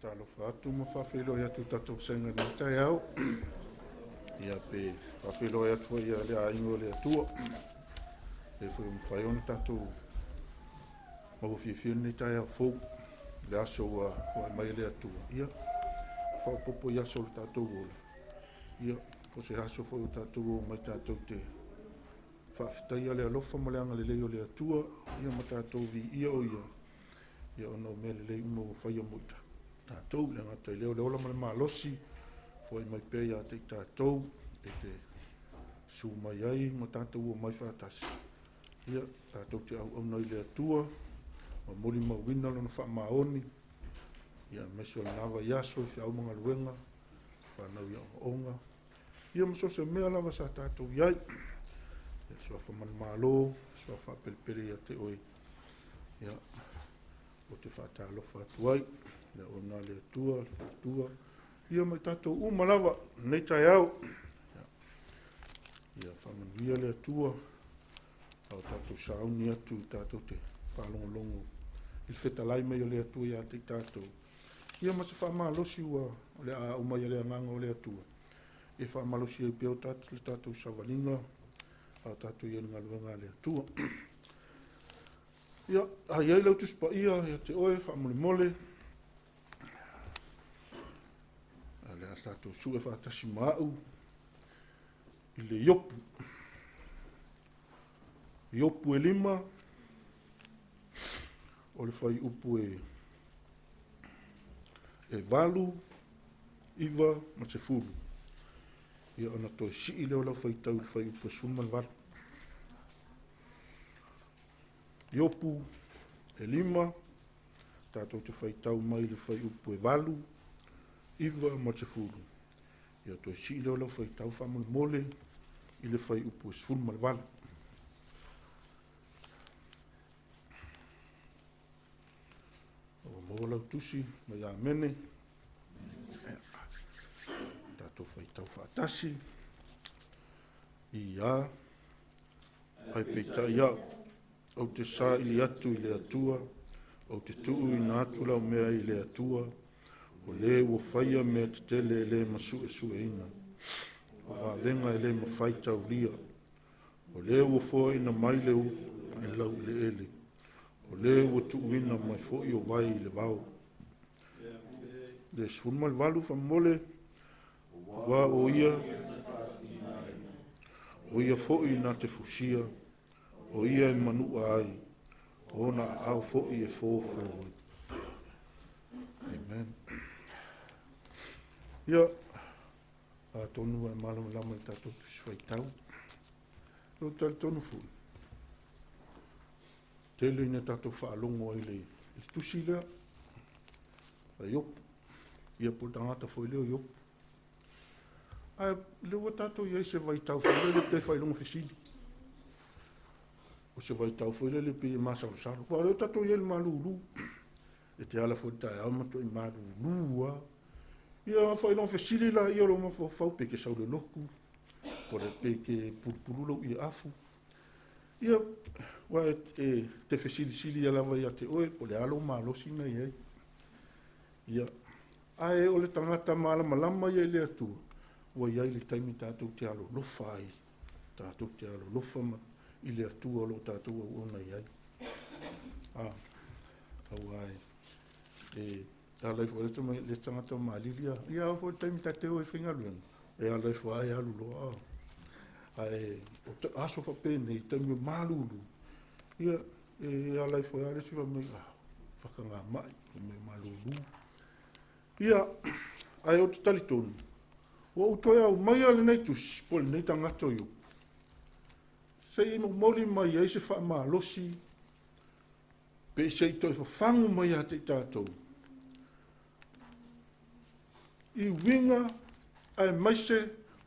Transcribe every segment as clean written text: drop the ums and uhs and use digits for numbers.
Faatalofa atu ma faafeiloai atu i tatou vasega i lenei taeao. Ia pe faafeiloai atu foi ia le aiga o le Atua. E le foi ua mafai ona tatou maua fiafia lenei taeao fou, le aso ua foai mai e le Atua. Ia, faaopoopo i aso o le tatou ola. Ia, o se aso foi ua tatou omai tatou te faafetaia le alofa ma le agalelei o le Atua, ia ma tatou viia o Ia, ia ona o mea lelei uma ua faia mo i tatou. Le gata i lea o le ola ma le malosi, foai mai pea ia te i tatou, e te susu mai ai ma tatou omai faatasi, ia tatou te auauna i le Atua, ma molimauina Lona faamaoni, ia aemaise o lena vaiaso i feau ma galuega, fanau i aoaoga, ia ma so o se mea lava sa tatou i ai. Ia suafa manumalo, suafa faapelepele ia te oe, ia, ou te faatalofa atu ai, le auauna a le Atua, le faletua, ia ma i tatou uma lava, lenei taeao. Ia, ia faamanuia le Atua, a o tatou sauni atu i tatou te faalogologo i le fetalai mai o le Atua ia te i tatou. Ia ma se faamalosi ua o le a aumai e le Agaga o le Atua, e faamalosi ai pea o tatou, le tatou savaliga, a o tatou i ai i le galuega a le Atua. Ia, a i ai lau Tusi Paia ia te oe, faamolemole, o le a tatou sue faatasi ma au i le Iopu. Iopu e 5, o le fuaiupu e 8, 9 ma 10. Ia ona toe sii lea o lau faitau i le fuaiupu e 18. Iopu e 5, tatou te faitau mai le fuaiupu e 8, 9 ma 10. Ia toe sii lea o lau faitau faamolemole i le fuaiupu e 18. Ua maua lau tusi mai Amene. Tatou faitau faatasi. I a, ae peitai au, ou te saili atu i le Atua, ou te tuuina atu lau mea i le Atua, o le ua faia mea tetele e le masuesueina, o vavega e le mafai taulia, o le ua foaina mai le ulu i laueleele, o le ua tuuina mai foi o vai i le vao. Le 18 faamolemole, aua o ia, o ia foi na te fusia, o ia e manua ai, o ona aao foi e fofo ai. Amen. Ia, atonu ua e malamalama i le tatou Tusi Faitau. Ou te talitonu foi, tele ina tatou faalogo ai i le tusi lea, a Iopu. Ia po o le tagata foi lea o Iopu. Ae lea ua tatou i ai se vaitau foi lele pe faailoga fesili. O se vaitau foi lele pei e masalosalo. Aua o lea ua tatou i ai i le malulu. E te ala foi i le taeao matuai malulu lava. Ia faailoga fesili laia o lou mafaufau pe e te sau i le lotu, po o le pe e te pulupulu lou ieafu. Ia, aua e te fesilisili lava ia te oe po o le a lou malosi na i ai. Ia, ae o le tagata malamalama ia i le Atua, ua i ai le taimi tatou te alolofa ai, tatou te alolofa ma, i le Atua o lo o tatou auauna i ai. A, aua e, e ala ifo le, le tagata malili ia, ia ao foi le taimi ta te o e faigaluega, e ala ifo lava e alu loa. Ae o aso faapenei, taimi o malulu, ia, E ala ifo ai lava le isi fai mai, ah, whakangamai, o mea malūlū. Ia, ae ou te talitonu, ua ou toe aumaia lenei tusi, po o lenei tagata o Iopu, se i momoli mai ai se faamalosi, pe se i toe fafagu mai ia te i tatou, i uiga aemaise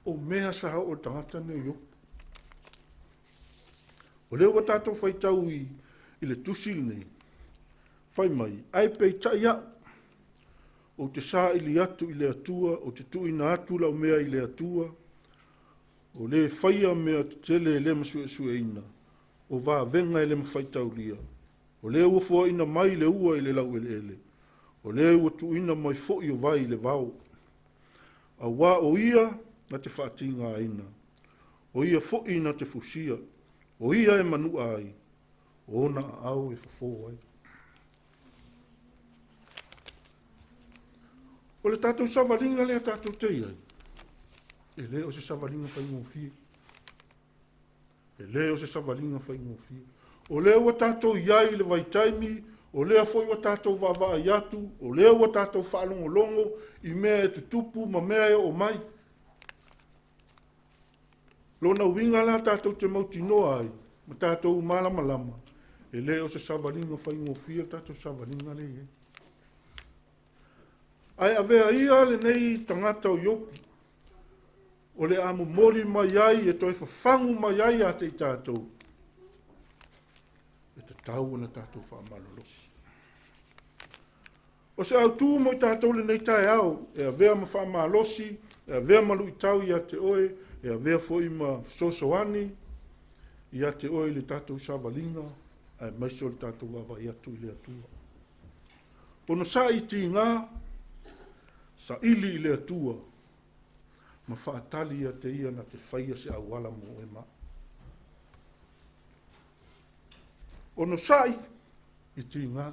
o mea sa oo i le tagata nei o Iopu. O lea ua tatou faitau i, i le tusi lenei, fai mai, ae peitai au, ou te saili atu i le Atua, ou te tuuina atu lau mea i le Atua, o le faia mea tetele e le masuesueina, o vavega e le mafaitaulia, o le ua foaina mai le ua i le laueleele, o le ua tuuina mai foi o vai i le vao. Auā o ia na te faatigaina, o ia foi na te fusia, o ia e manua ai, o ona aao e fofo ai. O le tatou savaliga lea tatou te i ai, e le o se savaliga faigofie. E le o se savaliga faigofie. O lea ua tatou i ai i le vaitaimi, o lea foi ua tatou vaavaai atu, o lea ua tatou faalogologo i mea e tutupu ma mea e oo mai. Lona uiga la tatou te mautinoa ai ma tatou malamalama, e le o se savaliga faigofie le tatou savaliga lea e i ai. Ae avea ia lenei tagata o Iopu, o le a momoli mai ai e toe fafagu mai ai ia te i tatou, e tatau ona tatou faamalolosi. O se autū mo i tatou lenei taeao, e avea ma faamalosi, e avea ma luitau ia te oe, e avea foi ma fesoasoani ia te oe i le tatou savaliga, aemaise o le tatou vaavaai atu i le Atua. Onosai i tiga, saili i le Atua, ma faatali ia te ia na te faia se auala mo oe ma au. Onosai i tiga,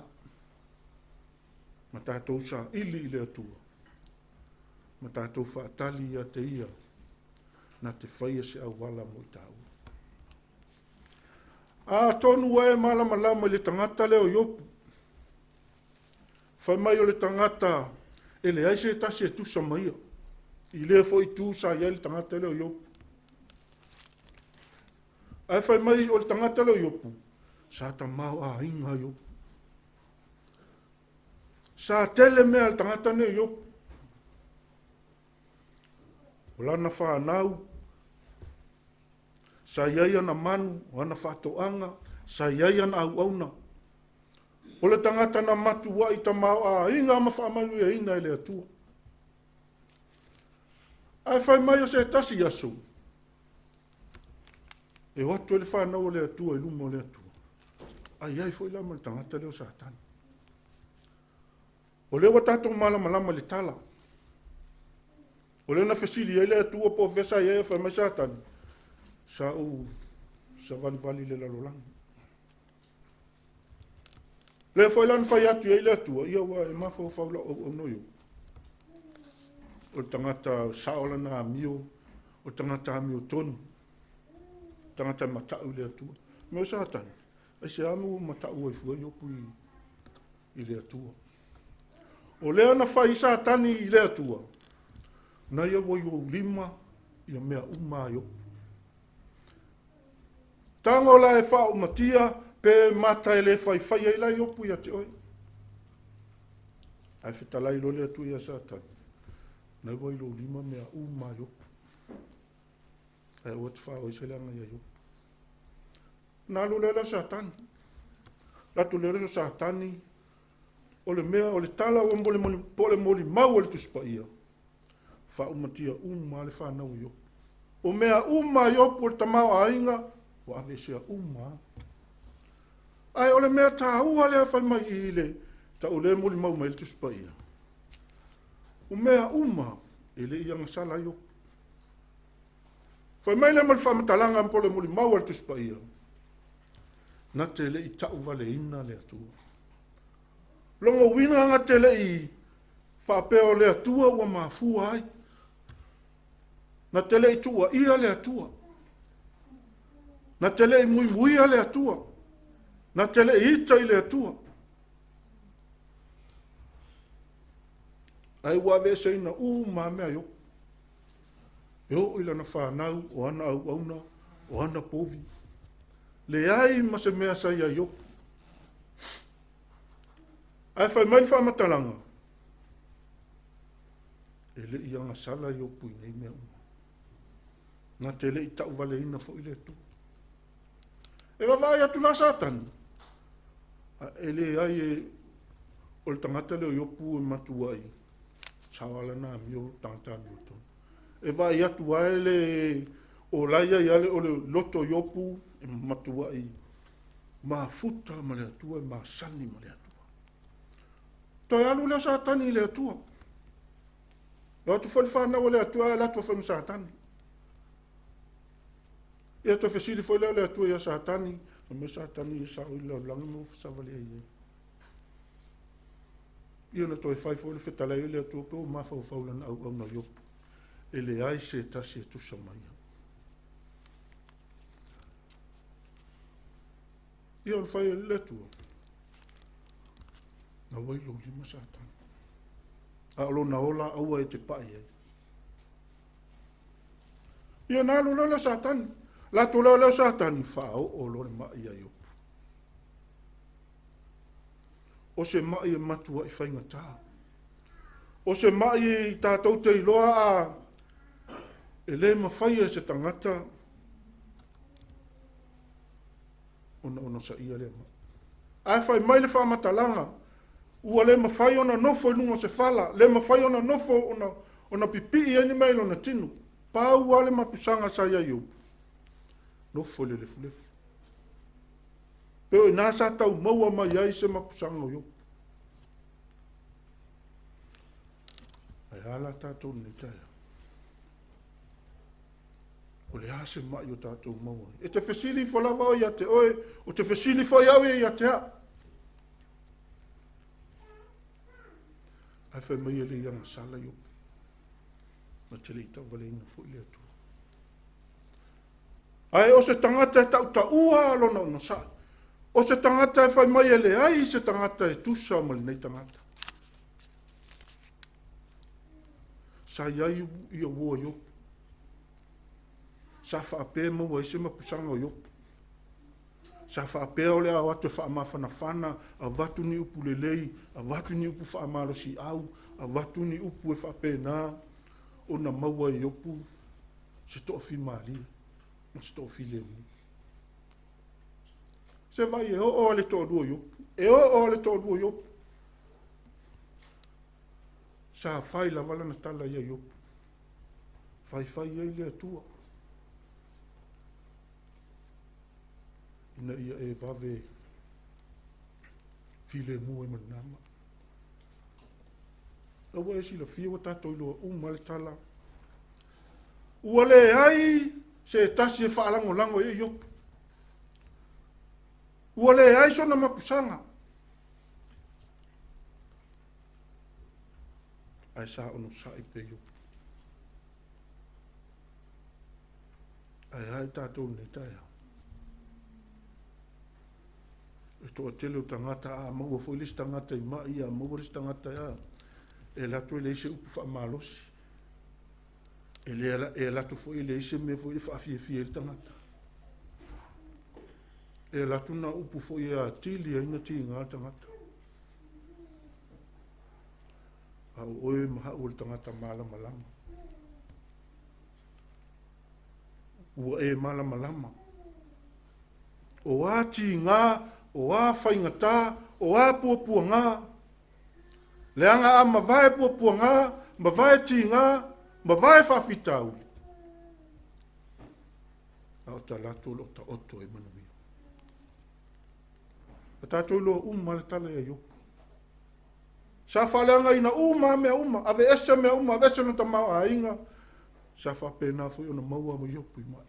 ma tatou saili i le Atua, ma tatou faatali ia te ia na te faia se auala mo i tāua. Atonu ua e malamalama i le tagata lea o Iopu. Fai mai o le tagata e leai se tasi e tusa ma ia. I lea foi itu sa i ai le tagata lea o Iopu. Ae fai mai o le tagata lea o Iopu, sa tamaoaiga Iopu. Sa tele mea a le tagata nei o Iopu. O lana whanau, sa i ai ana manu, o ana whaatoanga, sa i ai ana auauna. O le tagata na matuai tamaoaiga ma faamanuiaina e le Atua. Ae fai mai o se tasi aso, e o atu ai le fanau o le Atua i luma o le Atua, a i ai foi la ma le tagata lea o Satani. O lea ua tatou malamalama i le tala. O lea na fesili ai le Atua po o fea sa i ai, fai mai Satani, sa ou savalivali i le lalolagi. Lea foi la na fai atu i ai le Atua, ia ua e mafaufau lau auauna o Iopu. O le tagata sao lana amio, o le tagata amiotonu, tagata e matau i le Atua. Mea o Satani, aisea mea ua matau ai fua Iopu i, i le Atua. O lea na fai Satani i le Atua, na ia ua i ou lima ia mea uma a Iopu. Tago la e faaumatia pe mata e le faifai ai la Iopu ia te oe. Ae fetalai loa le Atua ia Satani, Na ua i lou lima mea uma a Iopu. Ae aua te faaoa ai se leaga ia Iopu. Na alu lea o Satani. Alu atu lea o Satani, o le mea, o le tala ua po o le molimau a le Tusi Paia, faaumatia uma lava le fanau a Iopu. O mea uma a Iopu o le tamaoaiga, ua aveesea uma lava. Ae o le mea taua lea fai mai i le tau lea e molimau mai le Tusi Paia, o mea uma e le i agasala ai Iopu. Fai mai lea ma le faamatalaga po o le molimau a le Tusi Paia, na te le i tauvaleina le Atua. Lona uiga na te le i faapea o le Atua ua mafua ai. Na te le i tuuaia le Atua. Na te le i muimuia le Atua. Na te le i ita i le Atua. Ae ua aveeseina uma mea Iopu. E oo i lana fanau, o ana auauna, o ana povi. Leai ma se mea sa ia Iopu. Ae fai mai le faamatalaga, e le i agasala Iopu i nei mea uma. Na te le i tauvaleina foi le Atua. E vaavaai atu la Satani, a e leai e, o le tagata lea o Iopu e matuai sao lana amio tagata amiotonu. E vaai atu lava le o la ia ia le o le loto Iopu e matuai mafuta ma le Atua e masani ma le Atua. Toe alu lea Satani i le Atua. E o atu foi le fanau a le Atua ae alu atu foi ma Satani. Ia toe fesili foi lea o le Atua ia Satani, fai mai Satani e sao i le lalolagi ma ua savali ai ai. Ia na toe fai foi le fetalai o le Atua pe ua mafaufau lana auauna Iopu. E leai se tasi e tusa mai ai. Ia ona fai e le Atua. Na ua i lou lima Satani. A o lona ola aua e te pai ai. Ia na alu loa lea Satani. Latou lea lea Satani faaoo loa le mai ia Iopu. O se mai e matuai faigata. O se mai i tatou te iloa a e le mafai e se tagata ona onosaia lea mai. Ae fai mai le faamatalaga, ua le mafai ona nofo i luga o se fala, le mafai ona nofo ona, ona pipii ai ni mea i lona tino. Pau lava le mapusaga sa ia Iopu, nofo i le lefulefu. Pe o ina sa tau maua mai ai se mapusaga o Iopu. Ae a la tatou lenei taeao? O le a se mai o tatou maua ai? E te fesili ifo lava oe ia te oe, o te fesili foi au ia te au. Ae fai mai e le i agasala Iopu. Na te le i tauvaleina foi le Atua. Ae o se tagata e tautaua lona onosai. O se tagata e fai mai e leai se tagata e tusa ma lenei tagata. Sa i ai ia uo a Iopu. Sa faapea maua ai se mapusaga o Iopu. Sa faapea o le a o atu e faamafanafana, avatu ni upu lelei, avatu ni upu faamalosiau, avatu ni upu e faapena ona maua e Iopu se toafimalie ma se toafilemu. Se vai e oo a le toalua o Iopu, e oo a le toalua o Iopu. Sa fai lava lana tala ia Iopu. Faifai ai le Atua. Ina ia e vave filemu ai ma lena mai. Ua e silafia ua tatou iloa uma le tala. Ua leai se tasi e faalagolago i ai Iopu. Ua leai sona mapusaga. Ae sa onosai pea Iopu. Ae a i tatou lenei taeao? E toatele o tagata a maua foi le isi tagata i mai, a maua le isi tagata a e alu atu e leai se upu faamalosi. E le e alu atu foi e leai se mea foi e faafiafia ai le tagata. E alu atu na upu foi e atili ai na tiga le tagata. A o oe ma ha'u o le tagata malamalama. Ua e malamalama. O a tigā, o a faigata, o a puapuagā, leaga a mavae puapuagā, mavae tigā, mavae faafitauli, a o talaatu o lo o taoto ai manuia. A tatou iloa uma le tala ia Iopu. Sa faaleagaina uma mea uma, aveese mea uma, aveese lona tamaoaiga, sa faapena foi ona maua ma Iopu i mai.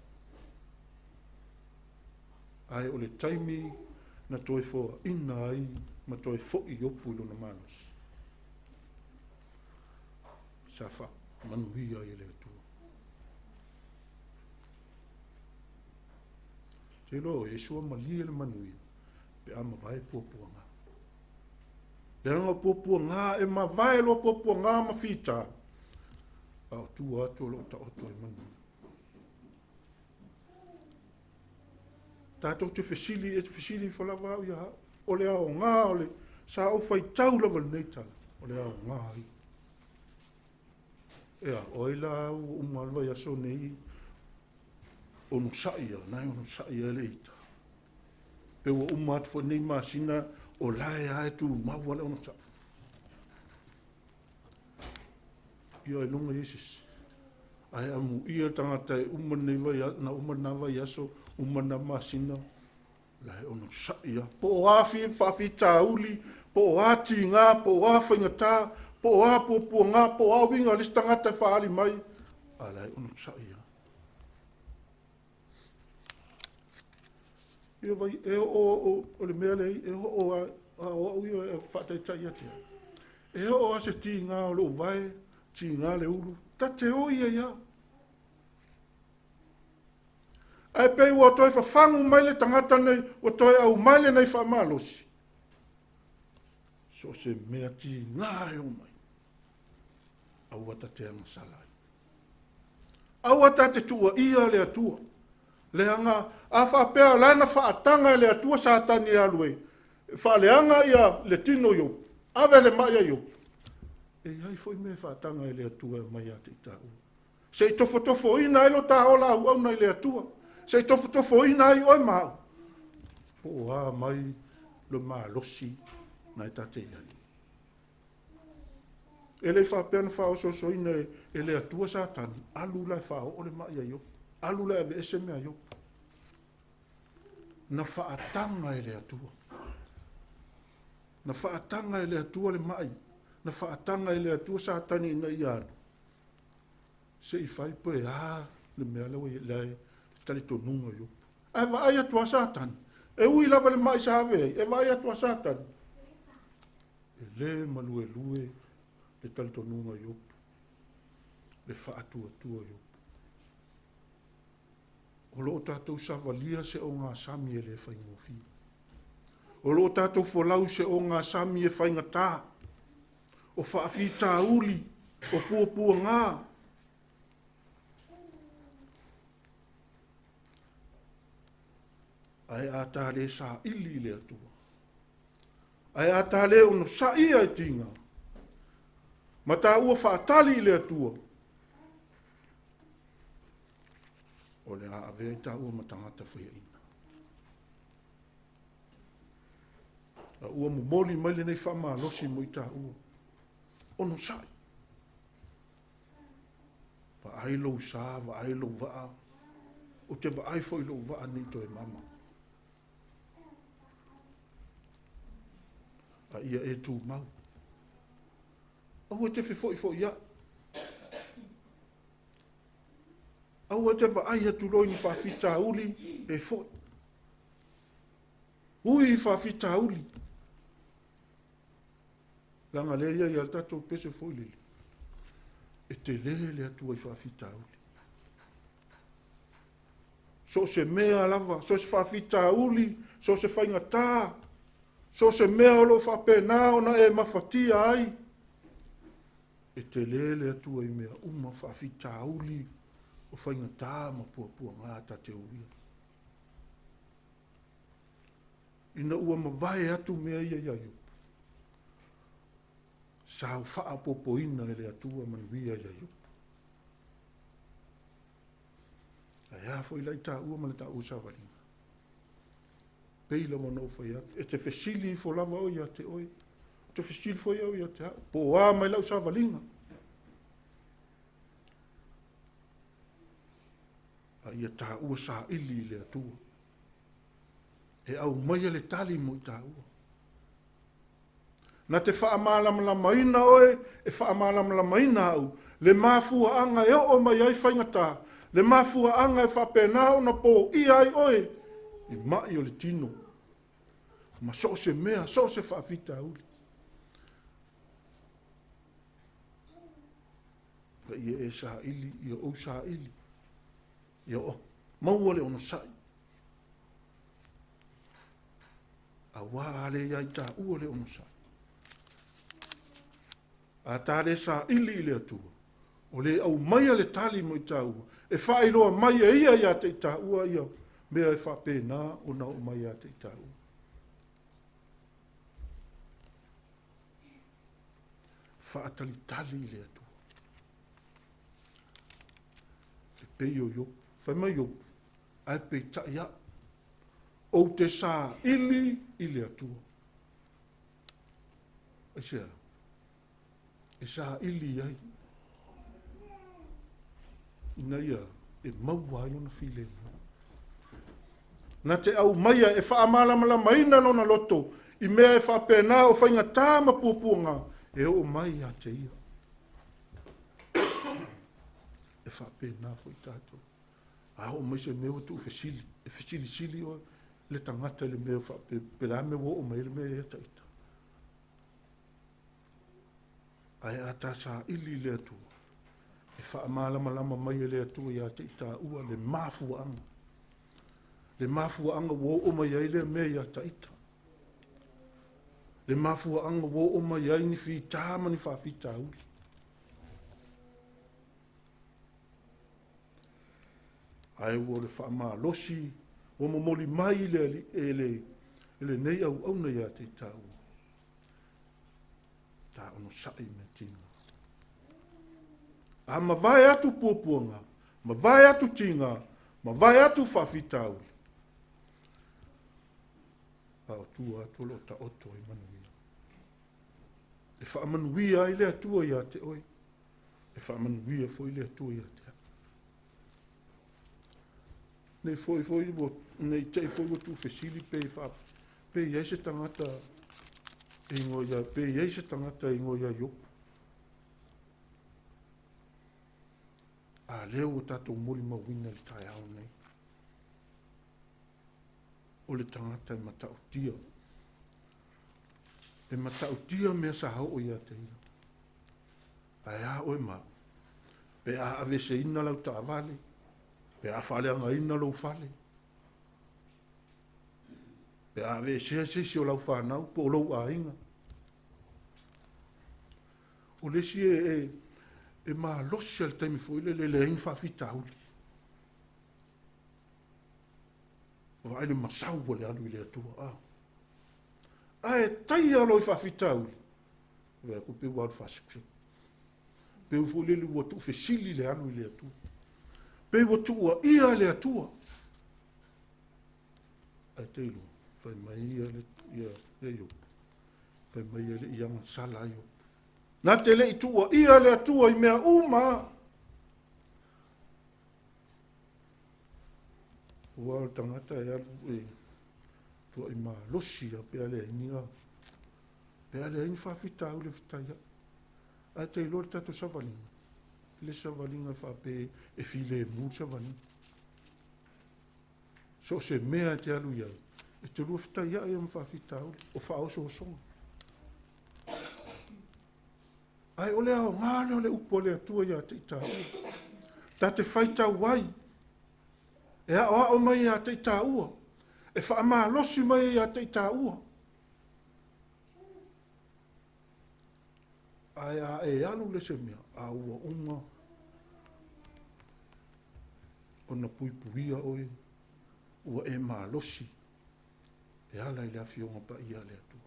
Ae o le taimi na toe foaina ai ma toe foi Iopu i lona malosi, sa faamanuia ai e le Atua. Te iloa o Iesu a malie le manuia pe a mavae puapuaga. Leaga o puapuaga e mavae loa puapuaga ma fita, a o tua atu o lo o taoto ai manuia. Tatou te fesili, e fesili ifo lava au ia au, o le aoga o le, sa ou faitau lava lenei tala, o le aoga ia. Ea, o ai la ua uma le vaiaso nei, onosai ia, na e onosai ia le ita. Pe ua uma atu foi nei masina, o la e a e tumau a le onosai. Ia ailoga i ai se isi. Ae amuia le tagata e uma lenei vai, na uma lena vaiaso, uma lena masina, la e onosai lava. Po o a faafitauli, po o a tiga, po o a faigata, po o a puapuaga, po o a uiga o le isi tagata e faaali mai, a la e onosai lava. Ia vai, e oo, o le mea lea, e oo a, a o au ia e faataitai ia te au. E oo a se tiga o lou vae, tiga le ulu, ta te oi ai a. Ae pei ua toe fafagu mai le tagata nei, ua toe aumai lenei faamalosi. So o se mea tiga e oo mai, aua ta te agasala ai. Aua ta te tuuaia le Atua. Leaga a faapea o la na faataga e le Atua Satani e alu e faaleaga ia le tino i Iopu, ave le mai a Iopu. E i ai foi mea e faataga e le Atua e aumai ia te i taua. Se i tofotofoina ai lo ta ola auauna i le Atua. Se i tofotofoina ai oe ma au. Po o a mai le malosi na e ta te i ai. E le i faapea na faaosoosoina e le Atua Satani, alu la e faaoo le mai a Iopu, alu la e aveese mea a Iopu. Na faataga e le Atua. Na faataga e le Atua le mai, na faataga e le Atua Satani ina ia alu, se i fai pe a le mea lea ua i ai, le talitonuga o Iopu. Ae vaai atu a Satani, e ui lava le mai sa ave ai, e vaai atu a Satani, E lē maluelue le talitonuga o Iopu, le faatuatua o Iopu. O lo o tatou savalia se ogasami e le faigofie. O lo o tatou folau i se ogasami e faigata, o faafitauli, o puapuagā. Ae a ta le saili i le Atua, Ae a ta le onosaia e tiga, ma taua faatali i le Atua, o le a avea i taua ma tagata faiaina. A ua momoli mai lenei faamalosi mo i taua. Onosai. Vaai lou sa, vaai lou vaa. Ou te vaai foi lou vaa nei toe mama. A ia e tumau. Aua e te fefoifoiaʻi. Aua e te vaai atu loa i ni faafitauli e foi. Ui i faafitauli. Leaga lea ia ia le tatou pese foi lele. E tele le Atua i faafitauli. So o se mea lava, so o se faafitauli, so o se faigatā, so o se mea o lo o faapena ona e mafatia ai, e tele le Atua i mea uma, faafitauli o faigatā ma puapuagā ta te uia. Ina ua mavae atu mea ia iā Iopu. Sa o faaopoopoina e le Atua manuia ia Iopu. Ae a foi la i taua ma le taua savaliga? Pei lava ona ou fai atu, e te fesili ifo lava oe ia te oe, ou te fesili foi au ia te au, po o a mai lau savaliga? A ia taua saili i le Atua. E aumaia le tali mo i taua. Na te faamalamalamaina oe, e faamalamalamaina au, le mafuaaga e oo mai ai faigata, le mafuaaga e faapena ona poia ai oe i mai o le tino, ma so o se mea, so o se faafitauli. A ia e saili, ia ou saili, ia maua le onosai. Auā a le ia i tāua le onosai. A tā le saili i le Atua, o le aumaia le tali mo i tāua, e faailoa mai e ia ia te i tāua ia mea e faapena ona oo mai ia te i tāua. Faatalitali i le Atua. E pei o Iopu. Fai mai Iopu, ae peitai au, ou te saili i le Atua. Aisea? E saili ai ina ia e maua ai lona filemu. Na te aumaia e faamalamalamaina lona loto i mea e faapena o faigata ma puapuaga e oo mai ia te ia. E faapena foi tatou. A oo mai se mea ua tuufesili, e fesilisili oe le tagata i le mea faapea, pe le a mea ua oo mai ai le mea ia ita. Ae a ta saili i le Atua, e faamalamalama mai e le Atua ia te i tāua le mafuaaga. Le mafuaaga ua oo mai ai lea mea ia ta ita. Le mafuaaga ua oo mai ai ni fita ma ni faafitauli. Ae ua o le faamalosi ua momoli mai le Alii e le e lenei auauna ia te i tāua. Ta onosai mea tiga. A mavae atu puapuaga, mavae atu tiga, mavae atu faafitauli, a o tua atu o lo o taoto ai manuia. E faamanuia ai le Atua ia te oe. E faamanuia foi le Atua ia te au. Nei foi foi ua nei te i foi ua tuufesili pe fa pe i ai se tagata e ingoa ia pe i ai se tagata e ingoa ia Iopu. A lea ua tatou molimauina i le taeao nei. O le tagata e matautia. E matautia mea sa oo ia te ia. Ae a oe ma au? Pe a aveeseina lau taavale, pe a faaleagaina lou fale, pe a aveesea se isi o lau fanau po o lou aiga. O le isi e, e, e malosi a le taimi foi lele e leai ni faafitauli. Vaai le masau o le alu i le Atua. Ah. Ae taia loa i faafitauli, Vaai atu pei ua alu faasekuseku. Pei foi lele ua tuufesili le alu i le Atua. Pei ua tuuaia le Atua. Ae te iloa, fai mai ia le, ia, ia Iopu. Fai mai ia le i agasala Iopu. Na te le i tuuaia le Atua i mea uma. Ua o le tagata e alu e tuai malosi a pe a leai ni a Pe a leai ni faafitauli e fetaia'i. Ae te iloa le tatou savaliga, e le savaliga faapea e filemu le savaliga. So o se mea e te alu i ai, e te lua fetaia'i ai ma faafitauli, o faaosoosoga. Ae o le aoga lea o le upu a le Atua ia te i tāua. Ta te faitau ai, e aoao mai ia te i tāua, e faamalosi mai ia te i tāua. Ae a e alu le se mea, a ua uma ona puipuia oe, ua e malosi e ala i le Afioga Paia a le Atua.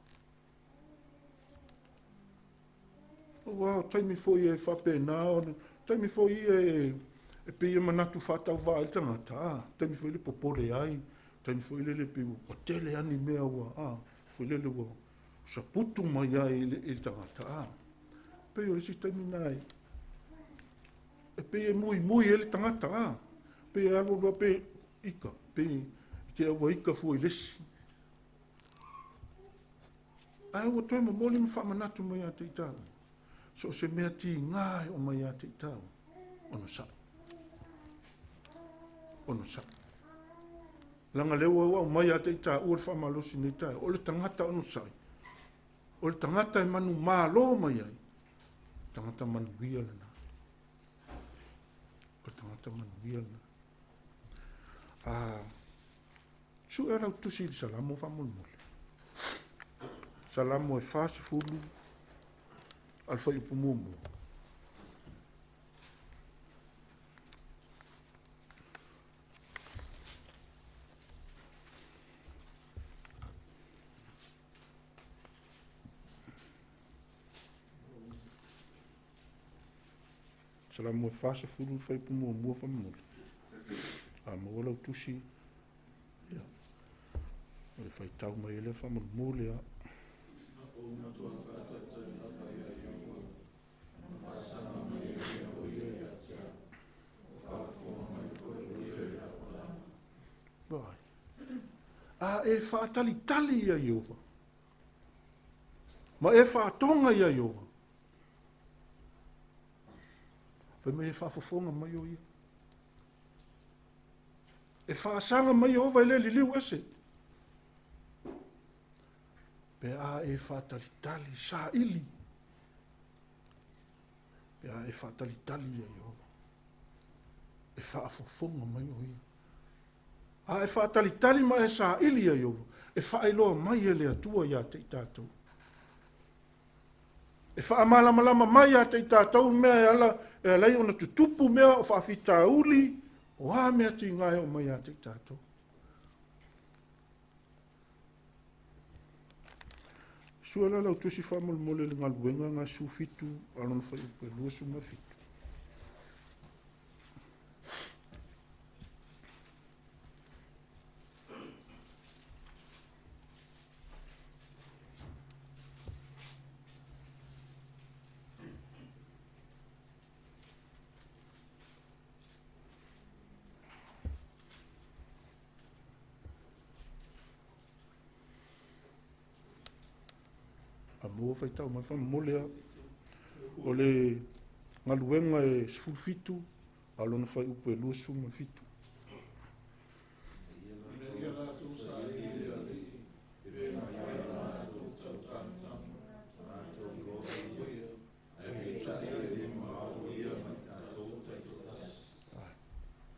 Aua o taimi foi e faapena ona, taimi foi ia e, e pei e manatu faatauvaa ai le tagata, a, taimi foi le popole ai, taimi foi lele pei ua tele lava ni mea ua, a, foi lele ua saputu mai ai i le, i le tagata, a. Pei o le isi taimi lena e, e pei e muimui ai le tagata, a. Pei e alu alu lava pe ika, pei e te ua ika fua i le isi. Ae ua toe momoli ma faamanatu mai ia te i tāua. So o se mea tigā e oo mai ia te i tāua, onosai. Onosai. Leaga lea ua aumai ia te i tāua le faamalosi nei taeao, o le tagata onosai, o le tagata e manumalo mai ai, tagata manuia lena. O le tagata manuia lena. Ah, Sue lau tusi i le Salamo faamolemole. Salamo e 40 a le fuaiupu muamua. Salamo e 40 le fuaiupu muamua faamolemole. A maua lau tusi Ia. O le faitau mai ai lea faamolemole a. Vaai. A e faatalitali ia Ieova, ma e faatoga ia Ieova, fai mai e faafofoga mai o ia. E faasaga mai Ieova e le liliu ese. Pe a e faatalitali saili. Pe a e faatalitali ia Ieova. E faafofoga mai o ia. A e faatalitali ma e saili ia Ieova, e faailoa mai e le Atua ia te i tatou. E faamalamalama mai ia te i tatou mea e ala e ala ai ona tutupu mea o faafitauli, o a mea tiga e oo mai ia te i tatou. Sue la lau tusi faamolemole i le galuega ga 17 a lona fuaiupu e 27. A maua faitau mai faamolemole lava. O le galuega e 17 a o lona fuaiupu e 27.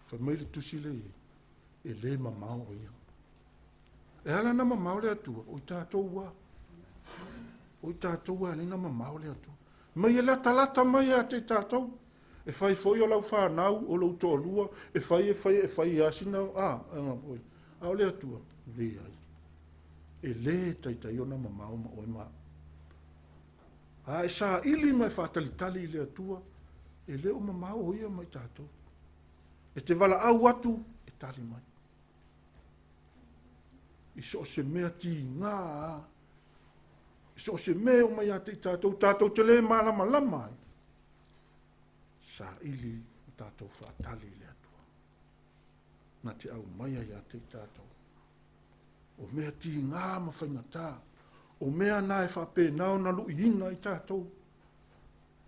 Fai mai le tusi lea i ai, e le mamao o ia. E ala na mamao le Atua, o i tatou a. O i tatou a e na mamao le Atua. Mai e latalata mai ia te i tatou. E fai foi o lau fanau, o lou toalua, e fai, e fai, e fai lava sina, a, foi. A o le Atua, leai. E le taitai ona mamao ma oe ma au. A e saili ma e faatalitali i le Atua, e le o mamao o ia ma i tatou. E te valaau atu, e tali mai. I so o se mea tiga a, i so o se mea e oo mai ia te i tatou, tatou te le malamalama ai, saili ma tatou faatali i le Atua. Na te aumaia ia te i tatou. O mea tiga ma faigata, o mea na e faapena ona luiina i tatou.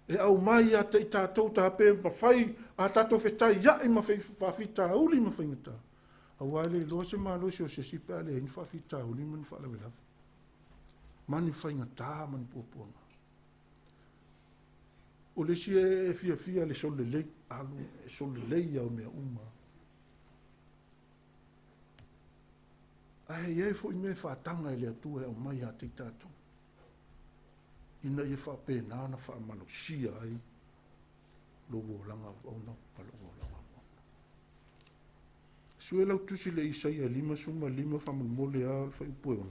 E aumai ia te i tatou ta pe mafai a tatou fetaiai ma faafitauli ma faigata. Aua e le iloa se malosi o se isi pe a leai ni faafitauli ma ni faalavelave, ma ni faigata ma ni puapuaga. O le isi e fiafia le soli lelei, alu e soli lelei au mea uma. Ae i ai foi mea e faataga e le Atua e aumai ia te i tatou, ina ia faapena ona faamalosia ai lou olaga auauna ma lou olaga auauna. Sue lau tusi le Isaia 55 faamolemole lava o le fuaiupu e 6.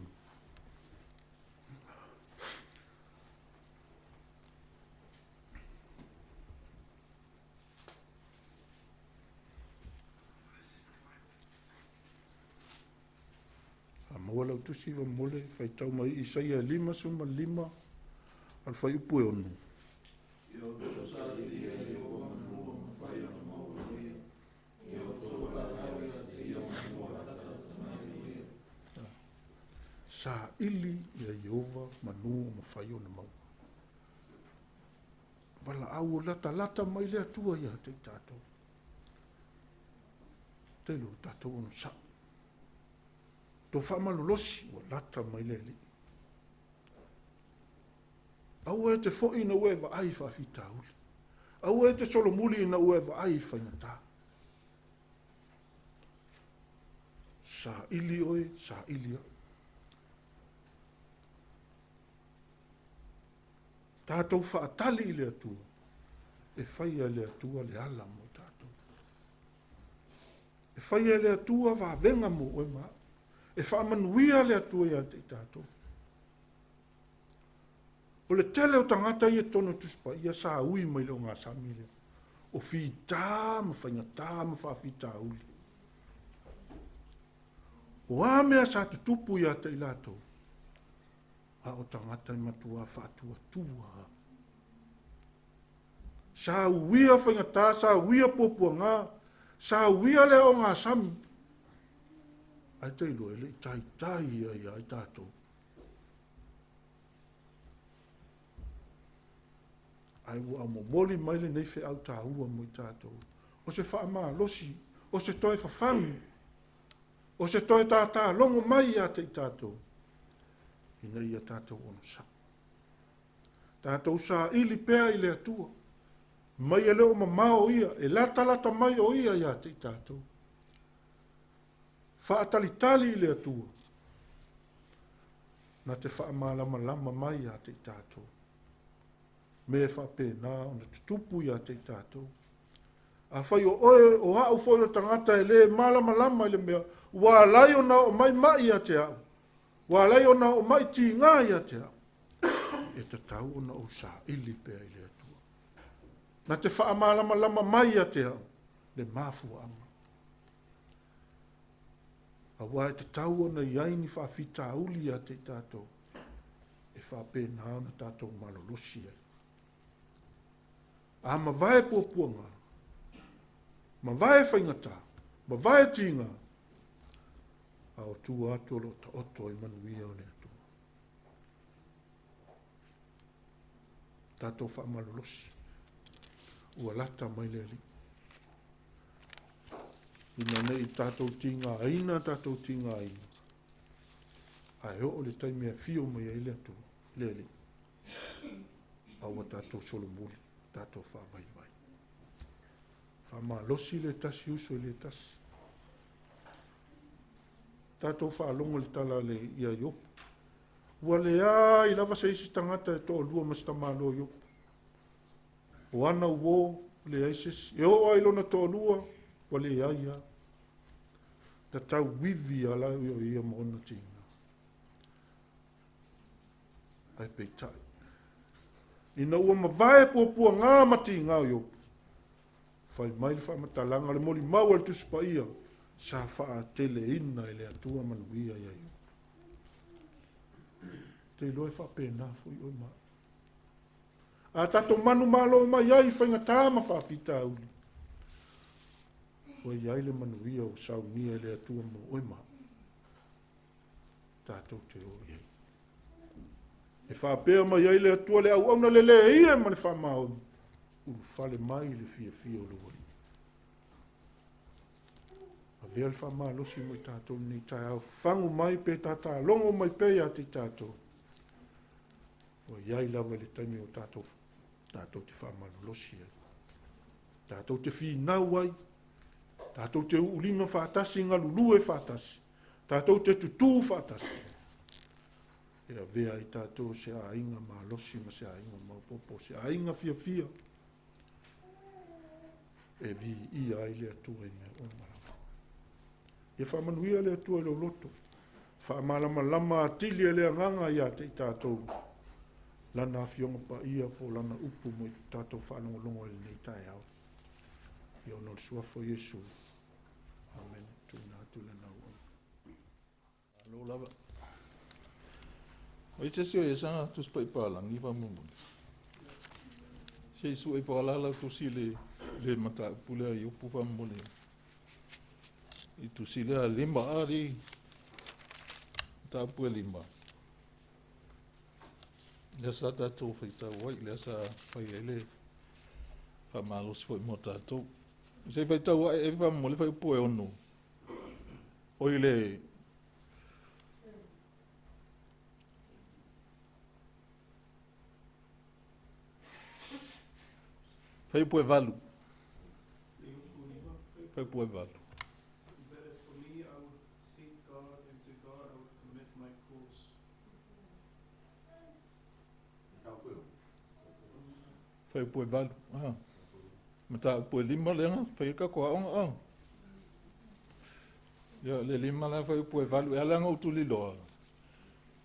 Tusi faamolemole, faitau mai Isaia 55 a le fuaiupu e 6. Ia outou saili ia Ieova manu ua mafai ona maua e ia. Ia outou valaau ia te ia manu ua latalata mai o ia. Saili ia Ieova manu ua mafai ona maua. Valaau o latalata mai le Atua ia te i tatou. Tele o tatou onosai. Tou faamalolosi ua lata mai le Alii. Aua e te foi ina ua e vaai i faafitauli. Aua e te solomuli ina ua e vaai i faigata. Saili oe, saili au. Tatou faatali i le Atua, e faia e le Atua le ala mo tatou. E faia e le Atua vavega mo oe ma au. E faamanuia le Atua ia te i tatou. O le tele o tagata ia i totonu o Tusi Paia sa ui mai le ogasami lea, o fita ma faigata ma faafitauli. O a mea sa tutupu ia te i latou, a o tagata e matua faatuatua. Sa uia faigata, sa uia puapuaga, sa uia le ogasami. Ae te iloa e le i taitai ia ia i tatou. Ae ua momoli mai lenei feau taua mo i tatou. O se faamalosi, o se toe fafagi, o se toe tātālogo mai ia te i tatou, ina ia tatou onosai. Tatou saili pea i le Atua, mai e le o mamao ia, e latalata mai o ia ia te i tatou. Faatalitali i le Atua, na te faamalamalama mai ia te i tatou. Me faapena ona tutupu ia te i tatou. Afai o oe, o au foi o le tagata e le malamalama i le mea, ua alai ona oo mai mai ia te au, ua alai ona oo mai tiga ia te au, e tatau ona ou saili pea i le Atua. Na te faamalamalama mai ia te au le mafuaaga. Aua e tatau ona i ai ni faafitauli ia te i tatou, e faapena ona tatou malolosi ai. A mavae puapuaga, mavae faigata, mavae tiga, a o tua atu o lo o taoto ai manuia o le Atua. Tatou faamalolosi, ua lata mai le Alii. Ina ne i tatou tigaina, tatou tigaina, ae oo le taimi e afio mai ai le Atua, le Alii, a ua tatou solomuli, tatou faavaivai. Faamalosi le tasi uso i le tasi. Tatou faalogo le tala le ia Iopu. Ua leai lava se isi tagata e toalua ma se tamaloa Iopu. O ana uo, leai se isi. E oo ai lona toalua, ua leai lava. Na tauivi ala o ia ma ona tiga. Ae peitai, ina ua mavae puapuaga ma tiga o Iopu, fai mai le faamatalaga o le molimau a le Tusi Paia, sa faateleina e le Atua manuia ia Iopu. Te iloa e faapena foi oe ma au. A tatou manumalo mai ai i faigata ma faafitauli, ua i ai le manuia ua saunia e le Atua mo oe ma au. Tatou te o i ai. E faapea mai ai le Atua le auauna le le ia ma le faamaoni, ulufale mai le fiafia o lou Alii. Avea le faamalosi mo i tatou lenei taeao, fafagu mai pe tatalogo mai pea ia te i tatou. Ua i ai lava i le taimi o tatou, tatou te faamalolosi ai. Tatou te finau ai, tatou te uulima faatasi, galulue faatasi, tatou te tutū faatasi. E avea ai tatou se aiga malosi ma se aiga maopoopo, se aiga fiafia e viia ai le Atua i mea uma lava. Ia faamanuia le Atua i lou loto, faamalamalama atili e le Agaga ia te i tatou lana afioga paia po o lana upu mo i tatou faalogologo i lenei taeao. Ia ona o le suafa o Iesu. Amene. Tuuina atu lana auauna. Malo lava. Oi se isi o ia saga Tusi Paia Palagi faamolemole. Se i sue po o le a lau tusi i le, le mataupu lea i upu faamolemole. I tusi lea lima a li mataupu e lima. Lea sa tatou faitau ai, lea sa fai ai le faamalosi foi mo tatou. Se i faitau ae e faamolemole fuaiupu e 6. Oi le fuaiupu e 8. Fuaiupu e 8. But as for me, I would seek God, and to God I would commit my cause. Fuaiupu e 8. Ah. Mataupu e 5 lea na fai ai le tatou aoga. Ah. Ia, le 5 la fuaiupu e 8. E ala ona ou tuliloa,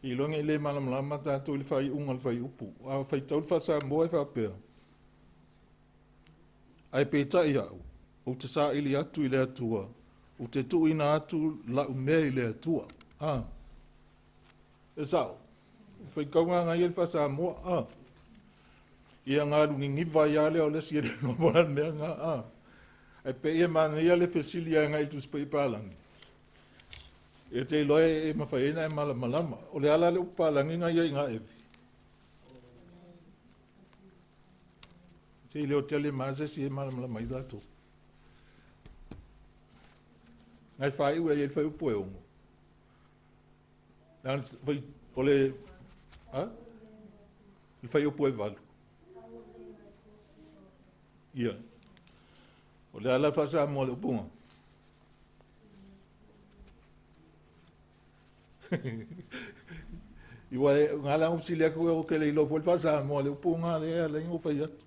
iloa nei le malamalama tatou i le faaiuga o le fuaiupu. A faitau le faa-Samoa e faapea, Ae peitai au, ou te saili atu i le Atua, ou te tuuina atu lau mea i le Atua. A. E sao. Faitauga na ia le faa-Samoa. A. Ia galu niniva ai lava lea o le isi e le iloa po o le a le mea lena. A. Ae pei e manaia le fesili agai i le Tusi Paia Palagi. E te iloa e mafai ai ona e malamalama. O le a la le upu palagi na ia i ina Evi? Se i leo tele ma se isi e malamalama ai tatou. Ngai faaiu e ai le fuaiupu e 6. O le, a? Le fuaiupu e 8. Ia. O le a la faa-Samoa le upuga? Iwa e ngā la ngusili aku e o ke le iloa foi le faa-Samoa le upuga lea le ingo fai atu.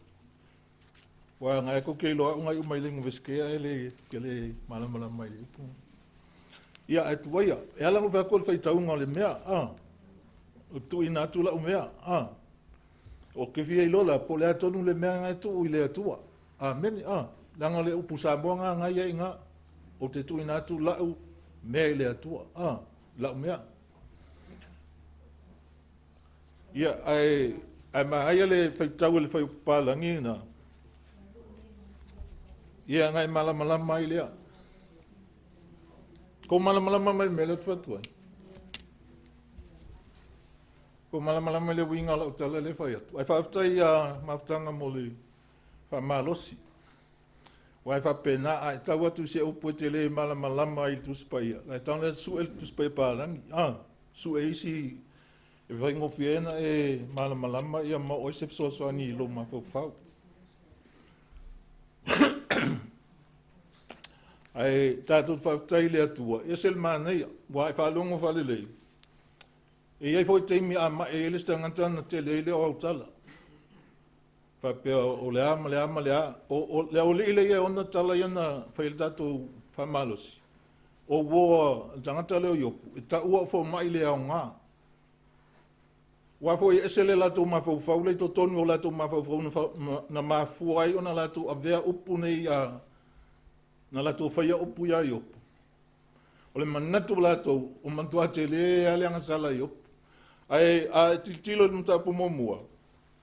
Ua ngai ko ke iloa au ngai uma i le Universite ae le ke le malamalama i le upu. Ia ae tuaia, e ala ona fai atu o le faitauga o le mea, a. O tuuina atu lau mea, a. O ke fia iloa la, po o le a tonu le mea na e tuu i le Atua. Amene, a. Leaga o le upu Samoa na ngai ai i ina. Ou te tuuina atu lau mea i le Atua, a. Lau mea. Ia, ae, ae manaia le faitau e le fuaiupu palagi na. Ia, na e malamalama ai lea. Kou malamalama mai le mea lea ou te fai atu ai? Kou malamalama i le uiga o lau tala lea e fai atu? Ae faafetai ia mafutaga mo le faamalosi. Aua e faapena, a e tau atu i se upu e te le malamalama ai i le Tusi Paia, e tatau ona e sue le Tusi Paia Palagi, a, sue isi e faigofie ai ona e malamalama ia ma oo ai se fesoasoani i lou mafaufau. Ae tatou te faafetai i le Atua, e ese le manaia, ua e faalogo faalelei. E i ai foi taimi a mai ai le isi tagata ona tele ai lea o au tala. Faapea o le a ma le a ma le a. O le aualii lea e ona tala ia na fai ai le tatou faamalosi. O uo a le tagata lea o Iopu, e taua o fomai le aoga. Aua foi e ese le latou mafaufau lea i totonu o latou mafaufau na mafua ai ona latou avea upu nei a na latou faia upu ia Iopu. O le manatu o latou, o matua tele lava le agasala a Iopu. Ae a e tilotilo i le mataupu muamua,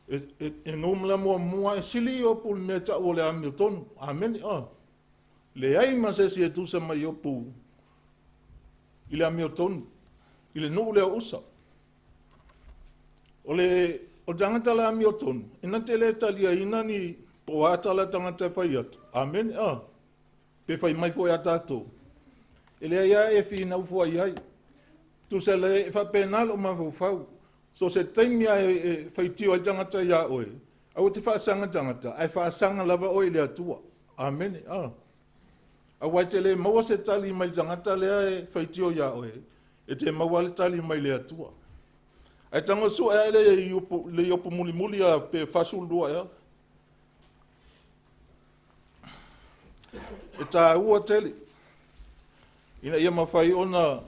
e numera muamua e sili Iopu i le mea e tau o le amiotonu. Amene. Oh. Leai ma se isi e tusa ma Iopu i le amiotonu, i le nuu lea o Usa. O le o le tagata le amiotonu, e na te le taliaina ni po o a tala tagata e fai atu. Amene. Oh. Pe fai mai foi a tatou. E leai lava e finau fua i ai. Tusa le e faapena lou mafaufau. So o se taimi lava e faitio ai le tagata iā oe, aua e te faasaga tagata, ae faasaga lava oe i le Atua. Amene. A. Aua e te le maua se tali mai le tagata lea e faitio iā oe, e te maua lava le tali mai le Atua. Ae tago sue ae le Iopu, le Iopu mulimuli a pe 42 ea. E taua tele ina ia mafai ona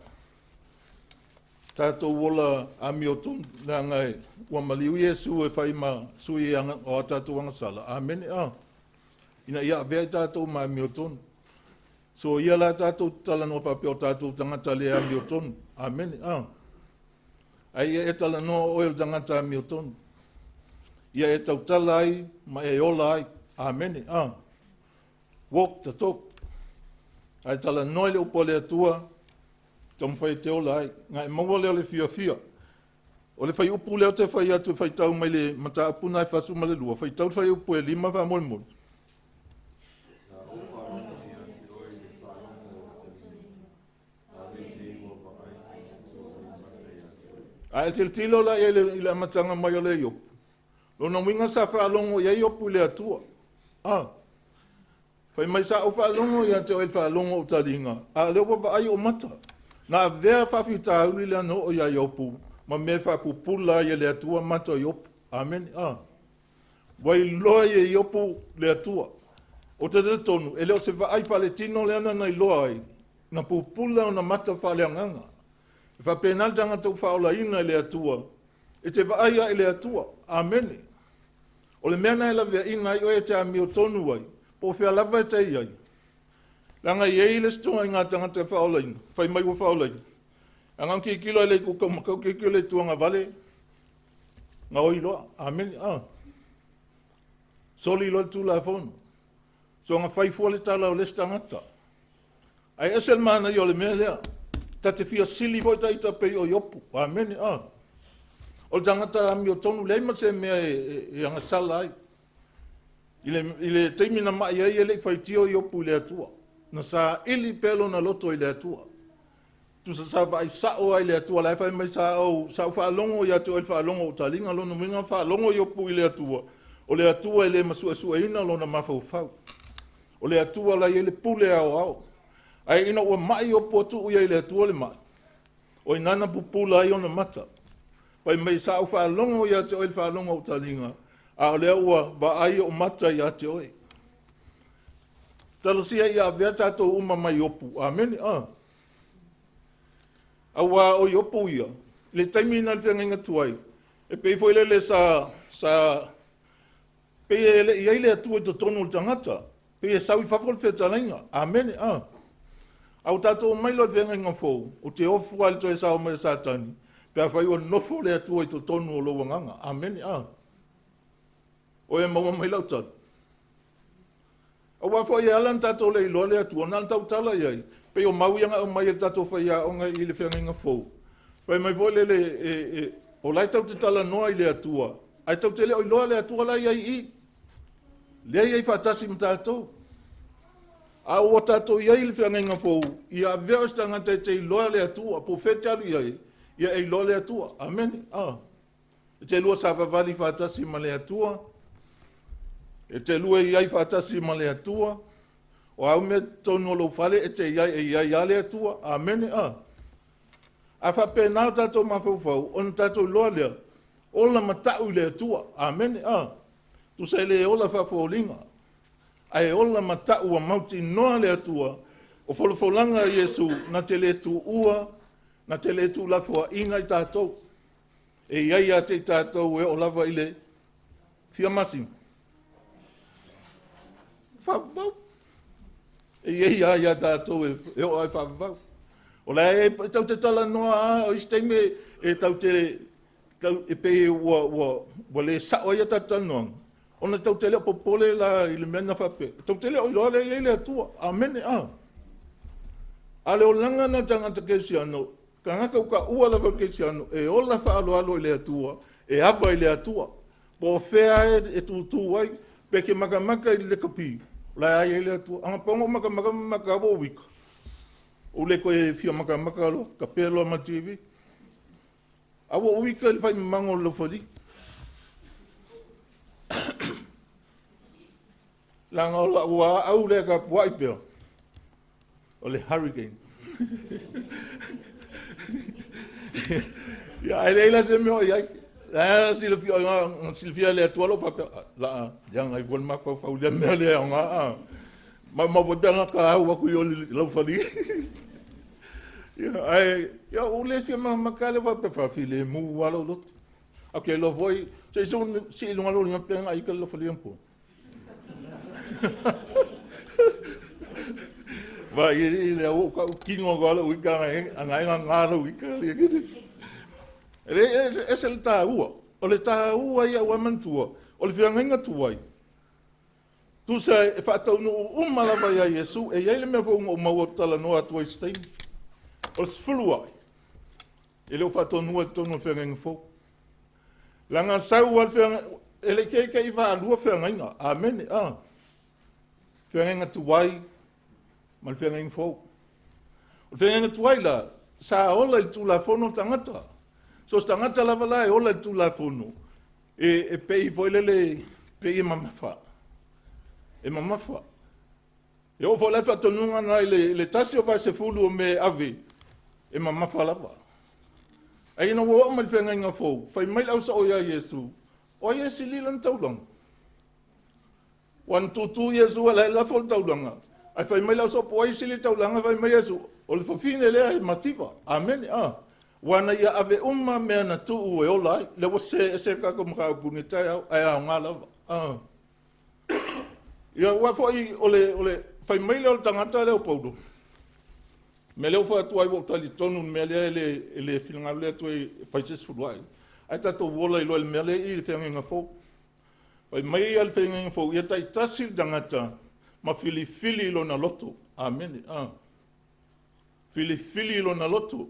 tatou ola amiotonu, leaga e ua maliu Iesu e fai ma sui o a tatou agasala. Amene. A. Ina ia avea i tatou ma amiotonu. So ia la tatou talanoa faapea o tatou tagata le amiotonu. Amene. A. Ae ia e talanoa o oe o le tagata amiotonu. Ia e tautala ai ma e ola ai. Amene. Walk the talk. Ae talanoa i le upu a le Atua, taumafai e te ola ai. Na e maua lea o le fiafia. O le fuaiupu lea ou te fai atu e faitau mai le mataupu na e 42, faitau le fuaiupu e 5 faamolemole. Sa ou faalogo ia te oe i le faalogo o ou taliga, a o lenei ua vaai atu ou mata ia te oe. A e tilotilo la i ai i le amataga mai o le Iopu, lona uiga sa faalogo i ai Iopu i le Atua. Fai mai sa ou faalogo ia te oe i le faalogo o ou taliga, a o lea ua vaai ou mata. Na avea faafitauli lea na oo ia Iopu ma mea e faapupula ai e le Atua mata o Iopu. Amene. Ua iloa e Iopu le Atua. Ou te talitonu, e le o se vaai faaletino lea na iloa ai, na pupula ona mata faaleagaga. E faapena le tagata ua faaolaina e le Atua, e te vaai ai i le Atua. Amene. O le mea na e laveaiina ai oe e te amiotonu ai, po o fea lava e te i ai. Leaga e i ai le isi ituaiga tagata e faaolaina, fai mai ua faaolaina. Leaga na tilotilo i le itu taumatau, tilotilo i le itu agavale, gaoi loa. Amene. Soli loa le Tulafono. Soona fai fua le tala o le isi tagata. Ae ese le manaia o le mea lea. Ta te fia sili foi ta ita pei o Iopu. Amene. O le tagata amiotonu, leai ma se mea e agasala ai. I le taimi na mai ai e le i faitio Iopu i le Atua. Na saili pea lona loto i le Atua. Tusa sa vaai sao ai le Atua, la e fai mai sa ou faalogo ia te oe i le faalogo o ou taliga, lona uiga faalogo Iopu i le Atua. O le Atua e le masuesueina lona mafaufau. O le Atua la e i ai le pule aoao. Ae ina ua mai Iopu atu ia i le Atua le mai, o ina na pupula ai ona mata. Fai mai sa ou faalogo ia te oe i le faalogo o ou taliga, a o lea ua vaai ou mata ia te oe. Talosia ia avea tatou uma mai Iopu. Amene. Aua o Iopu ia, le taimi na le feagaiga tuai, e pei foi lele sa pei e le i ai le Atua i totonu o le tagata, pei e sau i fafo le fetalaiga. Amene. A ua tatou omai loa i le feagaiga fou, ou te ofu lava i le toe sao mai o Satani, pe afai ua nofo le Atua i totonu o lou agaga. Amene. O e maua mai lau tala. Aua foi e ala ona tatou le iloa le Atua, na ona tautala i ai, pei o mau ia na aumai e le tatou faiaoga i le feagaiga fou. Fai mai foi lele, o la e tau te talanoa i le Atua, ae tau te le o iloa le Atua la i ai i i. Lea i ai faatasi ma tatou. A ua tatou i ai i le feagaiga fou, ia avea o se tagata e te iloa le Atua, po o fea e te alu i ai, ia e iloa le Atua. Amene. E te lua savavali faatasi ma le Atua, e te lua i ai faatasi ma le Atua, o au mea totonu o lou fale e te i ai, e i ai lava le Atua. Amene. A faapena o tatou mafaufau, ona tatou iloa lea, ola matau i le Atua. Amene. Tusa e le ola faafoliga, ae ola matau ua mautinoa le Atua, o folafolaga a Iesu na te le tuua, na te le tuulafoaina i tatou. E i ai ia te i tatou e oo lava i le fia masina. Faavavau. E i ai lava ia tatou e oo ai faavavau. O la e tau te talanoa lava, o isi taimi e tau te, tau, e pei ua le sao ai a tatou talanoaga, ona tau te le o popole la i le mea na faapea. Tau te le o iloa lea e i ai le Atua. Amene. A le olaga na tagata kerisiano, tagata ua taua lava le kerisiano, e ola faaaloalo i le Atua, e ava i le Atua. Po o fea e tutu ai, pe te matamata i le lekapi, o la e ai le Atua. Ana pono matamata ma matau o wika, o le toe fia matamata loa, tape loa ma TV. A ua uika i le faimamago o le laufali. Leaga o lau aau lea tapuai pea, o le hurricane. Ia, ae leai la se mea o i ai. La silafia, na silafia le Atua lou faapea, la leaga ai foi le mafaufau i lea mea le aoga. Ma foi pea na ka au atu i o le laufali. Ia, ae, ia, ua le fia matamata lea faapea faafilemu lava lou loto. A ke iloa foi, se i sii i luga lou lima pe na ika le laufali anapo. Va i le au kau kino ko alo ika na e na e ngā lau ika. E le ese le taua. O le taua ia ua manatua, o le feagaiga tuai, tusa e faataunuu uma lava ia Iesu. E i ai le mea foi ua ou maua ou te talanoa atu ai i se taimi. O le 10 ai, e le o faatonua i totonu o le feagaiga fou. Leaga sau lava le feagaiga, e le i keikei faalua feagaiga. Amene. Ah. Feagaiga tuai ma le feagaiga fou. O le feagaiga tuai la, sa ola i le Tulafono le tagata. So o se tagata lava la e ola i le Tulafono, e pei foi lele, pei e mamafa. E mamafa. E oo foi la i le faatonuga lena i le 1 o 10 o mea e ave, e mamafa lava. Ae ina ua oo mai i le feagaiga fou, fai mai le ausao ia Iesu, o ai e sili lana taulaga? Ua na tutu Iesu e la e lafo le taulaga, ae fai mai le ausao po o ai e sili le taulaga, fai mai Iesu, o le fafine lea e mativa. Amene. Ah. Ua na ia ave uma mea na tuu e ola ai. Lea ua se ese le tatou mataupu i lenei taeao, ae aoga lava. Ah. Ia ua foi o le fai mai lea o le tagata lea o Paulo. Mea lea ua fai atu ai ua ou talitonu i le mea lea e le finagalo le Atua e fai se isi fuluai. Ae tatou ola i loa i le mea lea i le feagaiga fou. Fai mai ia le feagaiga fou, ia taitasi le tagata ma filifili i lona loto. Amene. Ah. Filifili i lona loto.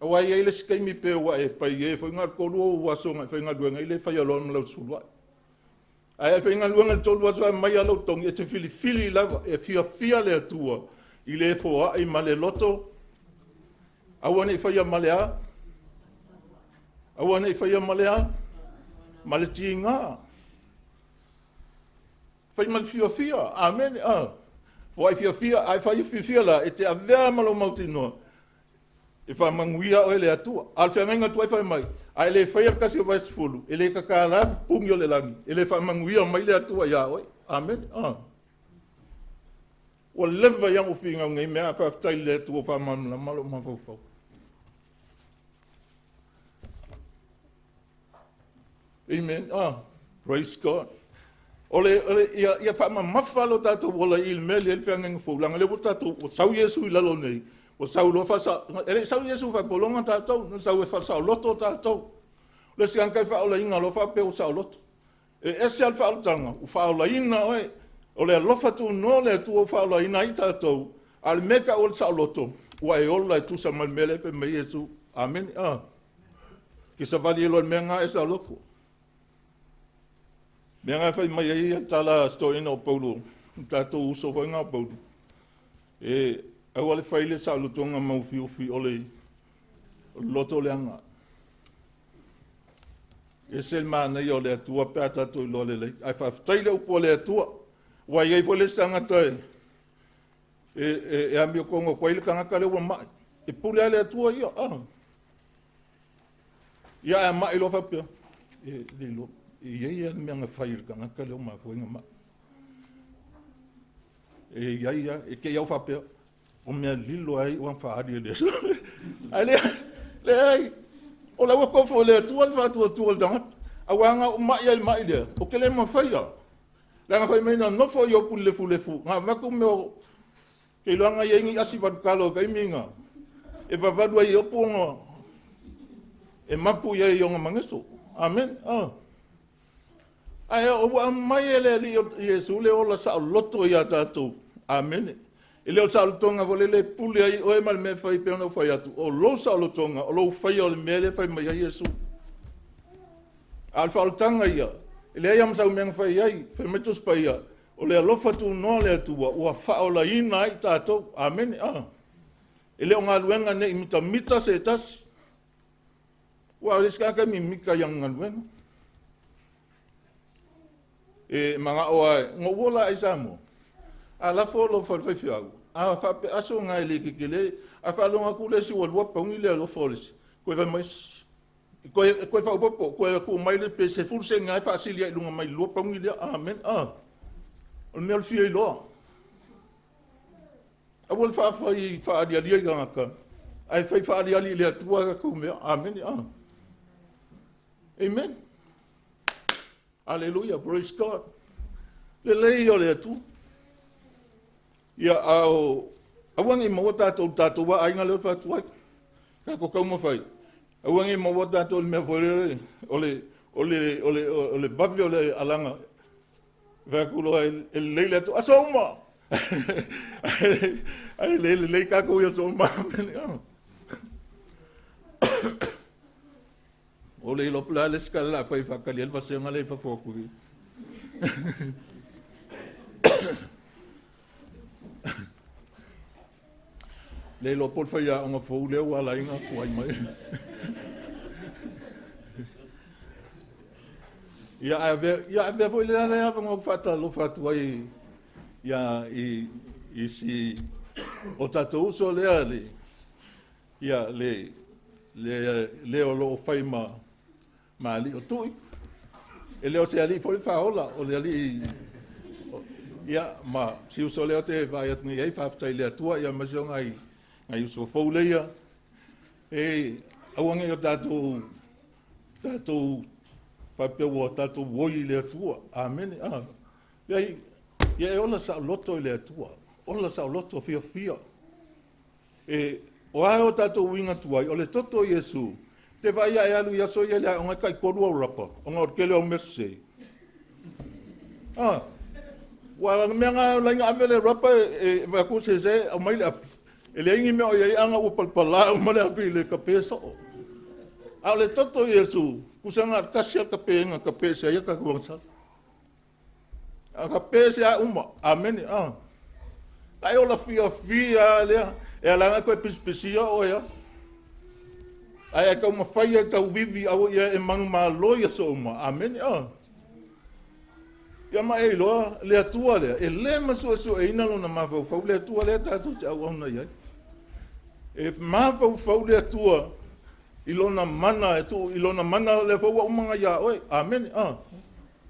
Aua e i ai le isi taimi pe ua e paie foi na o le 3 ou aso na e faigaluega ai le faia loa ma lau sefulu ai. Ae a faigaluega i le 3 aso ae aumai lava lou togi, e te filifili lava, e fiafia le Atua i le foai ma le loto. Aua ne i faia ma le a? Aua ne i faia ma le a? Ma le tiga. Fai ma le fiafia. Amene. Ah. Foai fiafia, ae fai fiafia la, e te avea ma lou mautinoa e faamanuia oe le Atua. A o le feagaiga tuai fai mai, a e le faia le 1 o 10, e le tatala pugi o le lagi, e le faamanuia mai le Atua iā oe. Amene. Ah. Ua leva ia ou finau nei mea, faafetai i le Atua ua faamalamalama lou mafaufau. Amen. Ah, praise God. O le, ia faamamafa lo tatou ola i le mea lea i le feagaiga fou, leaga lea ua tatou, ua sau Iesu i lalo nei, ua sau loa faasa, e le i sau Iesu faapologa tatou, na sau e faasaoloto tatou. O le isi tagata e faaolaina loa faapea ua saoloto. E ese lava le faaolataga, ua faaolaina oe. O le alofa tunoa o le Atua ua faaolaina ai tatou, a o le mea e tau o le saoloto, ua e ola e tusa ma le mea lea e fai mai ai Iesu. Amene. Ah. Ke savali e loa i le mea lena e saoloto. Mea lena e fai mai ai le tala a si toeaina o Paulo, le tatou uso foi lena o Paulo, e aua le fai le saolotoga maufiufi o le loto leaga. Ese le manaia o le Atua pe a tatou iloa lelei. Ae faafetai le upu a le Atua. Ua i ai foi le isi tagata e amio tonu atu ai le tagata lea ua mai. E pule lava le Atua ia. Ah. Ia ae a mai loa faapea, e le iloa, e i ai lava le mea na fai e le tagata lea ua mafua ai ona mai. E i ai lava, e te i au faapea, o mea lilo ai ua faaali e le Atua. Ae leai, o la ua tofo e le Atua le faatuatua o le tagata. Aua na ou mai ai i le mai lea, ou te le mafaia. Leaga fai mai na nofo Iopu i le lefulefu, na avatu mea o ke iloa na i ai ni asi valutalo i taimi na e vavalu ai Iopu ona e mapu i ai i ona mageso. Amen. Oh. Ae ua aumai e le Alii Iesu le ola saoloto iā tatou. Amene. E le o le saolotoga foi lele e pule ai oe ma le mea e fai pei ona ou fai atu. O lou saolotoga, o lou faia o le mea lea e fai mai ai Iesu. A o le faaolataga ia, e leai lava ma sau mea na fai ai. Fai mai Tusi Paia, o le alofa tunoa o le Atua ua faaolaina ai tatou. Amene. Ah. E le o galuega ne i mitamita se tasi. Ua o le isi tagata e mimita i ana galuega. E manao lava, na ou ola lava i Samoa, a lafo alofa i le faifeau, a faapea aso na e le tetele, a faalogo atu le isi ua 2 pauni le alofa o le isi, toe fai mai, toe faaopoopo, toe tuu mai le pe 10 sene lava e faasili ai i luga mai le 2 pauni lea. Amen. Ah. O le mea o le fia iloa. Aua le faafai faaalialia i tagata, ae fai faaaliali i le Atua tatou mea. Amene. Ah. Amen. Aleluia. Praise God. Lelei o le Atua. Ia, a o, aua ne i maua tatou, tatou aiga lea e fai atu ai. Tatou taumafai. Aua ne i maua tatou i le mea foi lele o le, o le, o le, o le vave o le alaga. Fai atu loa e lelei le aso uma. Ae le lelei tatou i aso uma. O le iloa po o le a le isi tala o le a fai e faatali ai le vasega lea i fafo atu i. Le iloa po o le faiaoga fou lea ua ala ai ona tuai mai. Ia, ae avea, ia avea foi lea lea avanoa ou te faatalofa atu ai ia, i, i si o tatou uso lea le, ia, le, le, le o lo o fai ma, ma alii o Tui. E le o se alii foi le Faaola, o le alii ia ma si uso lea ou te vaai atu nei i ai, faafetai i le Atua ia aemaise o nai nai uso fou leia. E aua ne i o tatou tatou faapea ua tatou oi i le Atua. Amene. Ah. Leai, ia e ola saoloto i le Atua. Ola saoloto fiafia. E, o a o tatou uiga tuai, o le toto o Iesu, te vaai a e alu i aso ia i le aoga e taitolu au rapa, ona o le tele o au mea sese. Ah, ua mea na laina ave le rapa e vaai atu sese, aumai le api. E leai ni mea o i ai ana ua palapala uma le api i le kape soo. A o le toto o Iesu, tusa na o le tasi lava le kapega na kape ese ai a tatou agasala. A kape ese lava uma. Amene. Ah. Ai ola fiafia lava lea. E ala ona toe pisipisia oe a. Ae e taumafai e tauivi aua ia e manumalo i aso uma. Amene. Ah. Ia ma e iloa le Atua lea, e le masuesueina lona mafaufau, le Atua lea tatou te auauna i ai. E mafaufau le Atua i lona mana, e tuu i lona mana lea foi ua uma ona ia oe. Amene. Ah.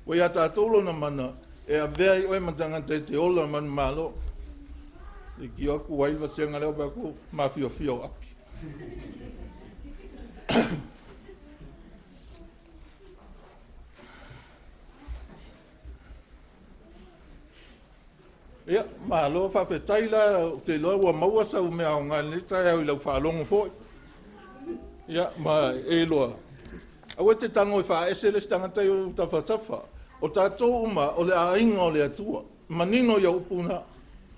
Ua iā tatou lona mana e avea ai oe ma tagata e te ola manumalo. Leitio atu ai le vasega lea o vaai atu mafiafia o api. Ia, malo faafetai la, ou te iloa ua maua sau mea aoga i lenei taeao i lau faalogo foi. Ia, ma e iloa, aua e te tago e faaese le isi tagata i ou tafatafa. O tatou uma, o le aiga o le Atua. Manino ia upu na.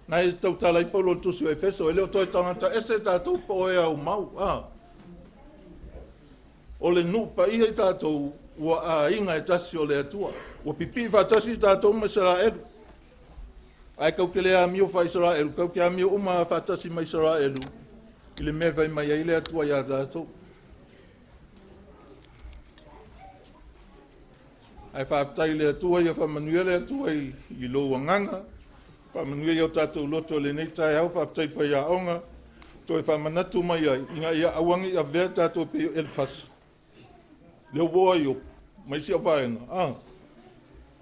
Na e tautala ai Paulo i le tusi o Efeso, e le o toe tagata ese tatou po o e aumau. A. O le nuu paia i tatou ua aiga e tasi o le Atua. Ua pipii faatasi tatou ma Isaraelu. Ae tatou te le amio faa-Isaraelu, tatou te amio uma faatasi ma Isaraelu i le mea e fai mai ai le Atua iā tatou. Ae faafetai i le Atua, ia faamanuia le Atua i, i lou agaga, faamanuia i o tatou loto i lenei taeao, faafetai i faiaoga, toe faamanatu mai ai, ina ia aua ne i avea tatou pei o Elefasa, le uo a Iopu, ma isi au vaega, ah,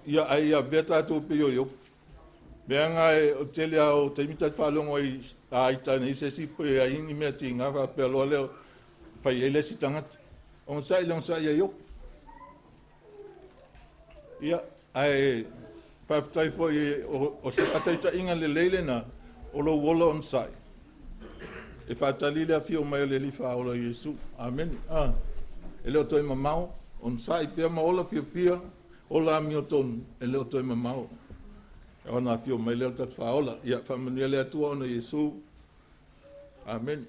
ia ae ia avea tatou pei o Iopu. Leaga e, o le tele lava o taimi ta te faalogo ai a ita nei se isi pe ai ni mea tiga faapea loa lea fai ai le isi tagata. Onosai le onosai ia Iopu. Ia, ae faafetai foi o, o se faataitaiga lelei lena o lou ola onosai e faatali le afio mai o le Alii Faaola Iesu. Amene. Ah, e le o toe mamao, onosai pea ma ola fiafia, ola amiotonu, e le o toe mamao. Ona afio mai lea o le tatou Faaola. Ia, faamanuia le Atua ona Iesu. Amene.